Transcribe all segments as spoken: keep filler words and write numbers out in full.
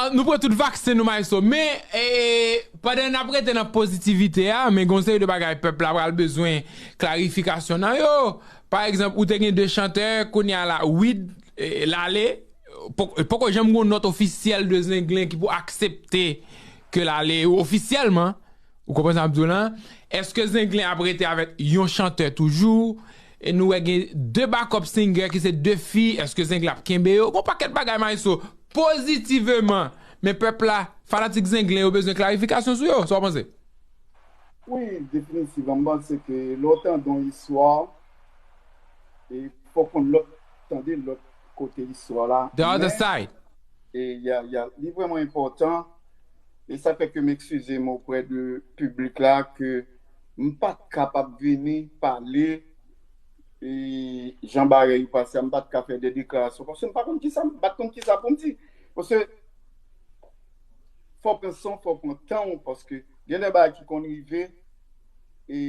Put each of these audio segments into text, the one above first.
Ah, nou pran tout vaksen nou, maestro. Men, e, pandan n ap rete nan pozitivite a, men gon seri de bagay pèp la pral bezwen klarifikasyon nan yo. Pa egzanp, ou te gen de chantè, kounye a la, Wid, e, l ale. Poko, poko janm gon nòt ofisyèl de Zenglen ki pou aksepte ke l ale ofisyèlman. Ou konprann sa m di w lan? Èske Zenglen ap rete avèk yon chantè toujou? E nou wè gen de backup singer ki se de fi. Èske Zenglen ap kenbe yo? Gon pakèt bagay, maestro. Pozitiveman. Men pèp la, fanatik Zenglen yo bezwen klarifikasyon sou yo. Sa w panse? Wi, definitivman. M panse ke lè w tande yon istwa, e fòk konn lòt, tande lòt kote istwa la. The other side. E y a, y a, li vrèman enpòtan. E sa fè ke m eskize m oprè de piblik la ke m pa t kapab vini pale e jan bagay yo pase a, m pa t ka fè de deklarasyon. Paske m pa konn kisa, m pa t konn kisa pou m di. Paske fò pran san w, fò pran tan w, paske gen de bagay ki konn rive e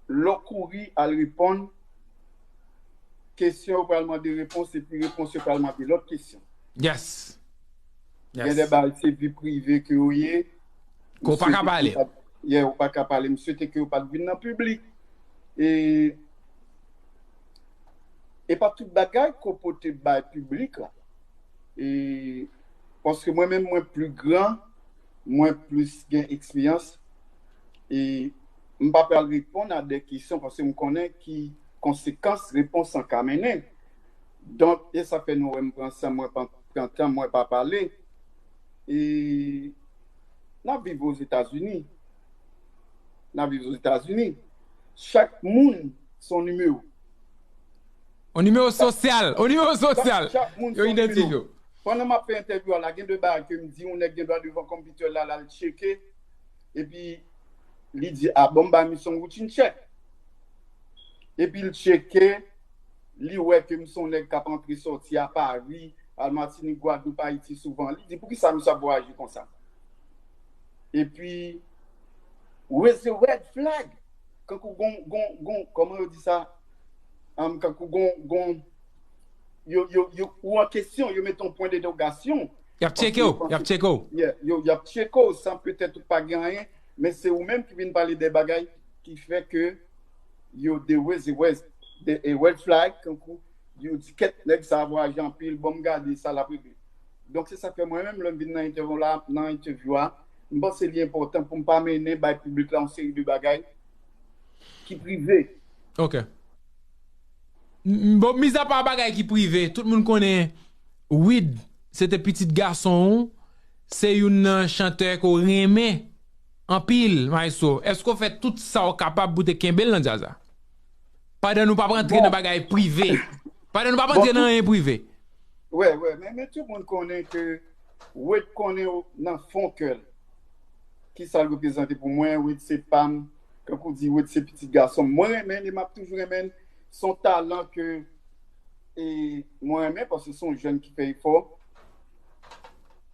lè w kouri al reponn, kesyon yo pral mande repons, epi repons yo pral mande lòt kesyon. Yes. Gen de bagay se vi prive ke yo ye. Ke w pa ka pale. Yeah, ou pa ka pale. M swete ke yo pa t vin nan piblik. E, e pa tout bagay ke w pote bay piblik la. E, paske mwen menm, mwen pli gran, mwen plis gen eksperyans. E m pa pral reponn a de kesyon paske m konnen ki konsekans repons lan ka mennen. Donk, e sa fè nou wè m pran san mwen, pa pran tan mwen, pa pale. E n ap viv Ozetazini. N ap viv Ozetazini. Chak moun se yon nimewo. Yon nimewo sosyal. Yon nimewo sosyal. Chak moun se Yo yon idantifye nimewo. w. Pandan m ap fè entèvyou a la, gen de bagay ke m di, yon nèg gen dwa devan konpitè la, l al tcheke, epi li di, a bon, m ba misye yon routine check. Epi l tcheke, li wè ke m se yon nèg k ap antre sòti a Pari, al Matinik, Gwadloup, Ayiti souvan. Li di, poukisa misye ap vwayaje konsa? Epi, raise a red flag. Kankou gon, gon, gon, kòman yo di sa? Um, kankou gon, gon, yo, yo, yo, ou an kesyon, yo mete yon pwen dentèwogasyon. Y ap tcheke w, y ap tcheke w. Yeah, yo, y ap tcheke w san petèt ou pa gen anyen, men se ou menm ki vin pale de bagay ki fè ke yo de wez e wez, de e red flag, kankou yo di kèt nèg sa a vwayaje anpil, bon m gade sa l ap regle. Donk se sa k fè mwen menm lè m vin nan entèvyou la, nan entèvyou a, m panse li enpòtan pou m pa mennen bay piblik la yon seri de bagay ki prive. Ok. M- Bon, mizapa bagay ki prive, tout moun konnen Wid, se te pitit gason w, se youn nan chantè ke w renmen anpil, maestro. Èske w fè tout sa w kapab pou te kenbe l nan djaz la? Pandan nou p ap rantre Bon. Nan bagay prive. Pandan nou p ap rantre Bon, nan anyen prive. Wè, wè, men, men tout moun konnen ke Wid konnen w nan fon kè l. Kisa l reprezante pou mwen, Wid se pa m. Kankou di, Wid se pitit gason m. Mwen renmen l e m ap toujou renmen l. Se yon talan ke e mwen renmen paske se yon jèn ki fè efò.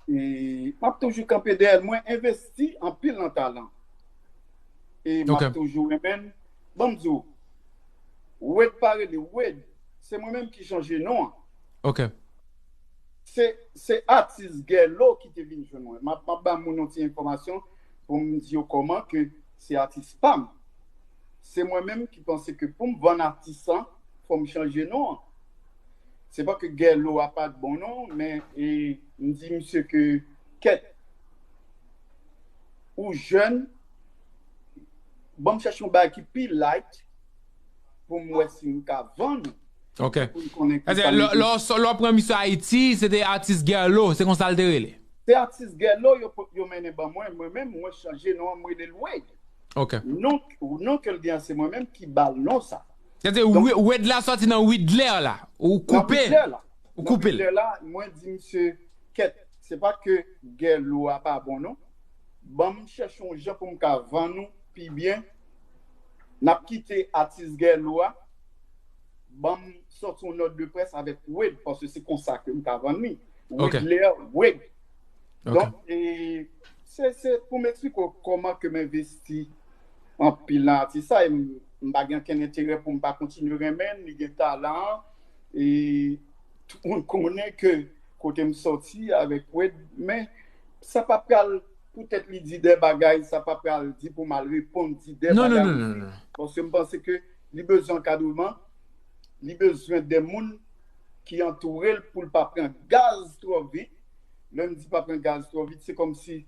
E m ap toujou kanpe dèyè l. Mwen envesti anpil nan talan. E m ap Ok. Toujou renmen l. Ban m di w, Wid pa rele Wid. Se mwen menm ki chanje non an. Ok. Se, se atis Gèlo ki te vin jwenn mwen. M ap, m ap ba moun yon ti enfòmasyon pou m di yo kòman ke se atis pa m. Se mwen menm ki panse ke pou m vann atis lan, fò m chanje non an. Se pa ke Gèlo a pa t bon non, men e, m di misye ke kèt, ou jèn, ban m chèche yon bagay ki pi light pou m wè si m ka vann ou. Ok. Pou m konnen ki Èske sa lè m lè w sò- lè w pran misye Ayiti, se te atis Gèlo, se konsa l te rele. Se atis Gèlo yo, yo mennen ban mwen, mwen menm, mwen chanje non an, mwen rele l Wade. Ok. Non, non ke l gen an, se mwen menm ki ba l non sa. Sètadi Wade la sòti nan Widler la. Ou koupe l. Nan Widler la. Ou koupe l. Nan Widler la, mwen di misye, kèt, se pa ke Gèlo a pa bon non. Ban m chèche yon jan pou m ka vann ou pi byen. N ap kite atis Gèlo a. Ban m sòti yon nòt de près avèk Wade, paske se konsa ke m ka vann li. Ok. Widler Wade. Ok. Donk, e, se, se pou m eksplike w kòman ke m envesti anpil nan atis sa, e m, m pa gen okenn enterè pou m pa kontinye renmen l, li gen talan, e tout moun konnen ke kote m sòti avèk Wade, men sa pa pral poutèt li di de bagay, sa pa pral di pou m al reponn, di de bagay. Non, non, non, non, non. Paske m panse ke li bezwen ankadreman, li bezwen de moun ki antoure l pou l pa pran gaz twò vit. Lè m di pa pran gaz twò vit, se kòmsi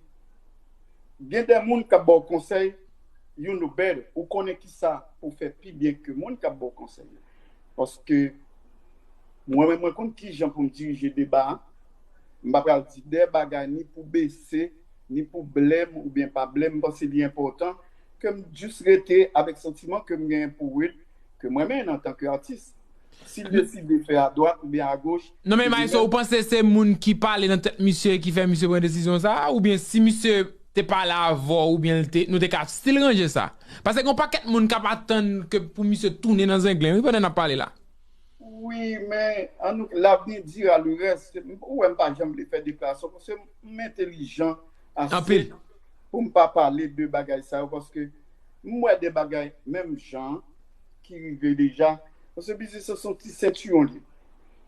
gen de moun k ap ba w konsèy, you know better. Ou konnen ki sa pou fè pi byen ke moun k ap ba w konsèy yo. Paske mwen menm, mwen konn ki jan pou m dirije deba a. M pa pral di de bagay ni pou bese, ni pou blè m oubyen pa blè m. M panse li enpòtan ke m jis rete avèk santiman ke m genyen pou Wade, ke mwen menm antanke atis. Si l deside fè adwat oubyen agoch, Non, men Maestro, ou panse se moun ki pale nan tèt misye ki fè misye pran desizyon sa a? Oubyen si misye te pale avè w, oubyen l te, nou te ka still ranje sa? Paske gen yon pakèt moun k ap atann ke pou misye tounen nan Zenglen, wi, pandan n ap pale la. Wi, men annou, l'avenir dira le reste. Ou wè, m pa janm vle fè deklarasyon, paske m entelijan ase pou m pa pale de bagay sa yo, paske m wè de bagay menm jan ki rive deja. Paske biznis se yon ti sentiyon li.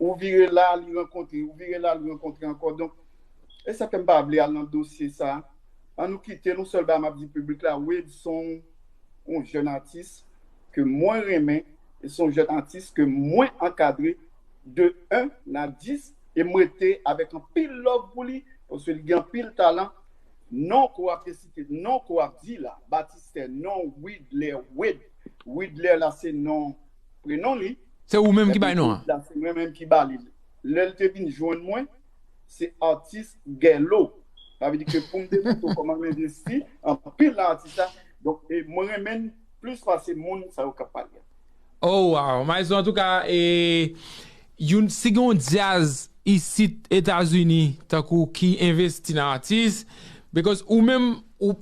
Ou vire la, li rankontre, ou vire la, li rankontre ankò. Donk, e sa fè m pa vle al nan dosye sa. Annou kite l, yon sèl bagay m ap di piblik la, Wade se yon yon jèn atis ke mwen renmen, e se yon jèn atis ke mwen ankadre de en a dis, e m rete avèk anpil love pou li, paske li gen anpil talan. Non ke w ap resite, non ke w ap di la, Batistè, non Widler, Wade. Widler la se non, prenon li. Se ou menm ki bay non an? Epi Wade la, se mwen menm ki ba li l. Lè l te vin jwenn mwen, se atis Gèlo. Sa vle di ke pou m te montre w kòman m envesti anpil nan atis la. Donk, e, mwen renmen l plis pase moun sa yo k ap pale a. Oh, wow. Maestro, antouka, e, youn, si gen yon djaz isit Etazini, tankou ki envesti nan atis, because ou menm, ou,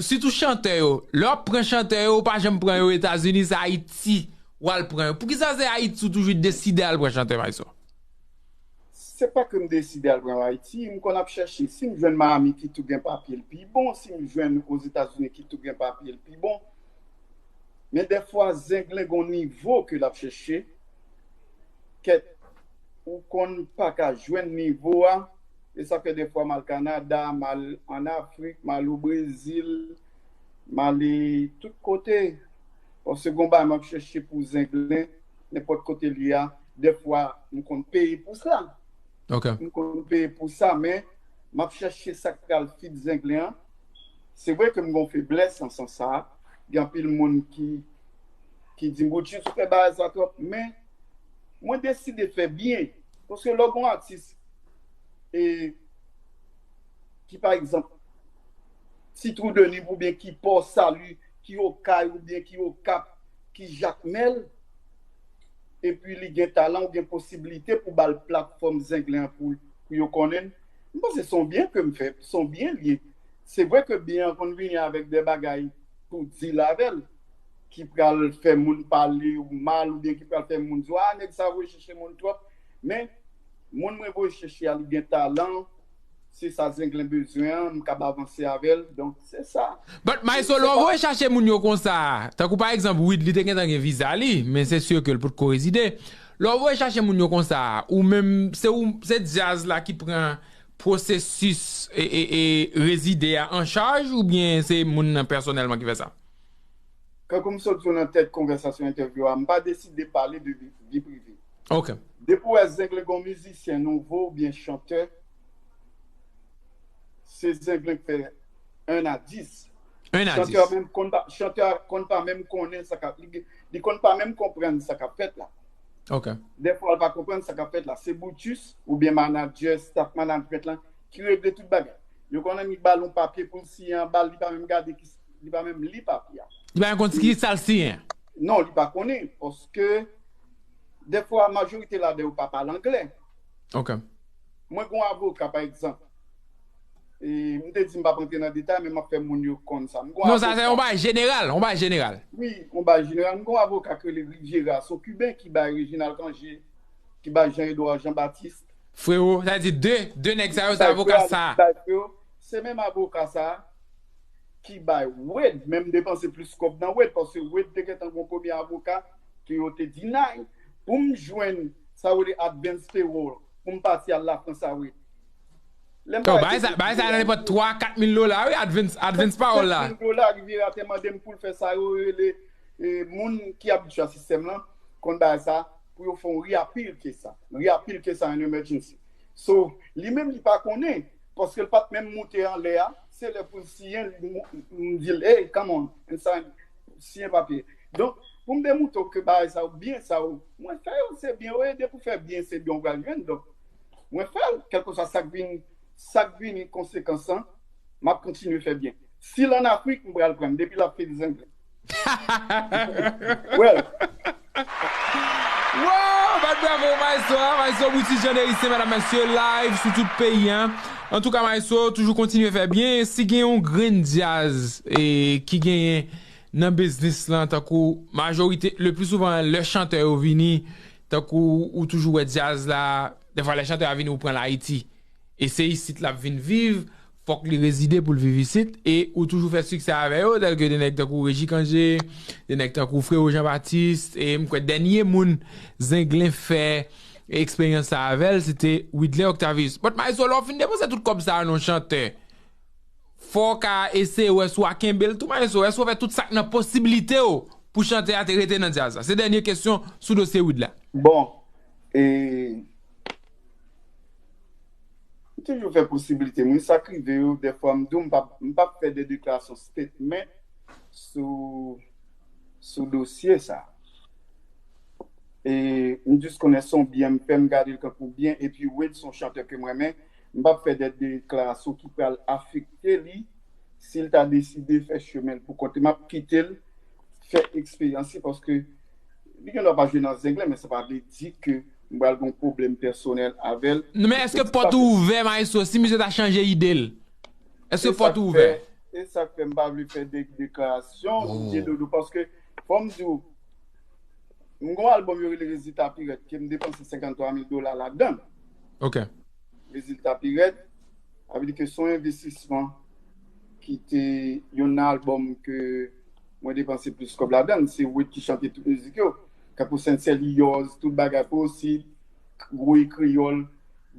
sitou chantè yo, lè w ap pran chantè yo, ou pa janm pran yo Etazini, se Ayiti w al pran yo. Poukisa se Ayiti ou toujou deside al pran chantè, Maestro? Se pa ke m deside al pran Ayiti, m konn ap chèche. Si m jwenn Miami ki tou gen papye, l pi bon. Si m jwenn Ozetazini ki tou gen papye, l pi bon. Men dèfwa, Zenglen gon nivo ke l ap chèche. Kèt, ou konn pa ka jwenn nivo a. E sa fè dèfwa m al Kanada, m al ann Afrik, m al o Brezil, m ale tout kote. Paske gon bagay m ap chèche pou Zenglen, nenpòt kote l ye a, dèfwa, m konn peye pou sa. Ok. M konn peye pou sa, men m ap chèche sa k pral fit Zenglen an. Se vre ke m gon feblès nan sans sa a. Gen anpil moun ki, ki di m, "Brutus, ou fè bagay sa twòp," men mwen deside fè byen. Paske lè w gon atis, e, ki, pa egzanp, Ti Twou Denib oubyen ki Pò Sali, ki Okay oubyen ki Okap, ki Jakmèl, epi li gen talan, ou gen posiblite pou ba l platfòm Zenglen an pou, pou yo konnen l. M panse se yon byen ke m fè, se yon byen li ye. Se vre ke byen an konn vini avèk de bagay pou deal avè l, ki pral fè moun pale ou mal, oubyen ki pral fè moun di w, "A, nèg sa voye chèche moun twòp." Men, moun mwen voye chèche a, li gen talan, se sa Zenglen bezwen an, m kab avanse avè l, donk se sa. But, Maestro, lè w voye chache moun yo konsa, tankou pa egzanp, Wid, li te gentan gen viza li, men se si ke l potko rezide. Lè w voye chache moun yo konsa, ou menm, se ou, se djaz la ki pran pwosesis e, e, e rezide a an chaj, oubyen se moun nan pèsonèlman ki fè sa? Kankou m sot di w nan tèt konvèsasyon entèvyou a, m pa deside pale de vi, vi prive. Ok. Depi w wè Zenglen gon mizisyen nouvo oubyen chantè, se Zenglen k fè en a dis. En a dis. Chantè a menm konn pa, chantè a konn pa menm konnen sa k ap, li, li konn pa menm konprann sa k ap fèt la. Ok. Dèfwa, l pa konprann sa k ap fèt la. Se Brutus oubyen manadjè, staff management lan ki regle tout bagay. Yo konnen li ba l yon papye pou l siyen anba l, li pa menm gade ki, li pa menm li papye a. Li pa menm konn ki sa l siyen. Non, li pa konnen, paske dèfwa, majorite ladan yo pa pale anglè. Ok. Mwen gon avoka, pa egzanp. E, m te di m p ap rantre nan detay, men m ap fè moun yo konn sa. M gon avoka. Non, sa se yon bagay jeneral, yon bagay jeneral. Wi, yon bagay jeneral. M gon avoka ki rele Riviera, se yon Kiben ki bay Reginald Cangé, ki bay Jean Edouard Jean Baptiste. Frewo, sa vle di de, de nèg sa yo, se avoka sa. Bay Frewo, se menm avoka sa ki bay Wade, men m depanse plis kòb nan Wade, paske Wade te gentan gon premye avoka ke yo te deny pou m jwenn sa yo rele advance payroll. pou m pati al Lafrans a vre. Lè m Yo, pral bagay sa, bagay sa nan nenpòt twa, kat mil dola, wi, advance, advance pawòl la. Senk mil dola ki vire atè mande m pou l fè sa yo rele, e, moun ki abitye a sistèm lan, konn bagay sa, pou yo fè yon reappeal case sa. Reappeal case sa an emergency. So, li menm li pa konnen, paske l pa t menm moute anlè a, se lè pou l siyen, li mou- m di l, hey, come on, and sign, siyen papye. Donk, pou m demontre w ke bagay sa yo byen, sa yo, mwen fè yo, se byen, yo ede pou fè byen, se byen w pral jwenn. Donk, mwen fè l, kèlkeswa sa k vin, sa k vini konsekans lan, m ap kontinye fè byen. Si l ann Afrik, m pral pran l, depi l ap fè dizenglen. Well, Wow! Bat bravo Maestro a, Maestro Brutus Jean Deristin, medam mesye, live sou tout peyi an. Antouka Maestro, toujou kontinye fè byen. Si gen yon grenn djaz e, ki genyen nan biznis lan, tankou majorite, le pli souvan, lè chantè yo vini, tankou ou toujou wè djaz la, defwa lè chantè a vini, ou pran l Ayiti. E se isit l ap vin viv, fòk li rezide pou l viv isit, e ou toujou fè siksè avè yo, tèlke de nèg tankou Reji Cangé, de nèg tankou Frero Jean Baptiste, e m kwè dènye moun Zenglen fè eksperyans sa avè l, se te Widley Octavius. But Maestro, lè w fin depanse tout kòb sa a nan yon chantè, fò w ka eseye wè si w a kenbe l tou, Maestro, èske w fè tout sa k nan posiblite w pou chantè a te rete nan djaz la? Se dènye kesyon sou dosye Wid la. Bon, e, m toujou fè posiblite m, wi, sa k rive yo, dèfwa m di w m p ap, m p ap fè de deklarasyon statement sou, sou dosye sa. E m jis konnen se yon byen m fè, m gade l tankou byen, epi Wid se yon chantè ke m renmen, m p ap fè de deklarasyon ki pral afekte li si l ta deside fè chemen l pou kont li. M ap kite l fè eksperyans li, paske li gen dwa pa jwe nan Zenglen, men sa pa vle di ke m pral gen yon pwoblèm pèsonèl avè l. Men èske pòt ou ouvè, Maestro, si misye ta chanje ide l? Èske pòt ou ouvè? E sa k fè m pa vle fè de deklarasyon, Dieudodo, paske fò m di w, m gen yon albòm yo rele Rezilta Pi Rèd, ke m depanse senkanntwa mil dola ladan l. Ok. Rezilta Pi Rèd, sa vle di ke se yon envestisman ki te youn nan albòm ke mwen depanse plis kòb ladan l. Se Wid ki chante tout mizik yo. Kankou Sensè Liyòz, tout bagay posib, Woy Kreyòl.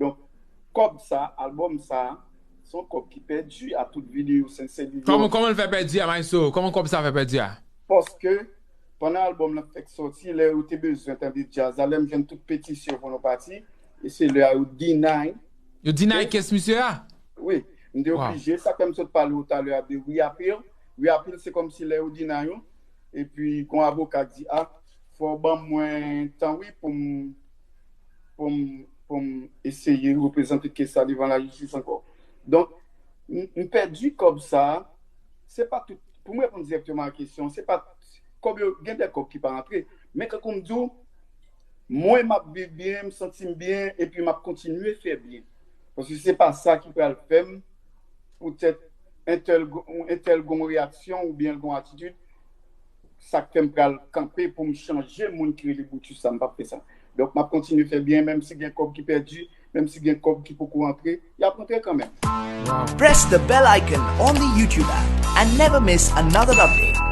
Donk, kòb sa, albòm sa, se yon kòb ki pèdi a tout videyo Sensè Liyòz. Kòman, kòman l fè pèdi a, Maestro? Kòman kòb sa fè pèdi a? Paske, pandan albòm lan fèk sòti, lè yo te bezwen tande djaz la, lè m jwenn tout petisyon pou nou pati, e se lè a yo deny. Yo deny case misye a? Wi, m te oblije. Sa k fè m sot pale w talè a de reappeal. Reappeal, se kòmsi lè yo deny ou, epi gon avoka k di, a, fò w ban mwen tan, wi, pou m, pou m, pou m eseye reprezante case sa devan lajistis ankò. Donk, m, m pèdi kòb sa, se pa tout, pou m reponn dirèkteman a kesyon, se pa, kòb yo, gen de kòb ki pa rantre, men kankou m di w, mwen m ap viv byen, m santi m byen, epi m ap kontinye fè byen. Paske se pa sa ki pral fè m, poutèt entèl, entèl gon reyaksyon oubyen l gon atitid, sa k fè m pral kanpe pou m chanje moun ki rele Brutus sa, m p ap fè sa. Donk, m ap kontinye fè byen, menm si gen kòb ki pèdi, menm si gen kòb ki poko rantre, y ap rantre kanmenm. Press the bell icon on the YouTube app and never miss another update.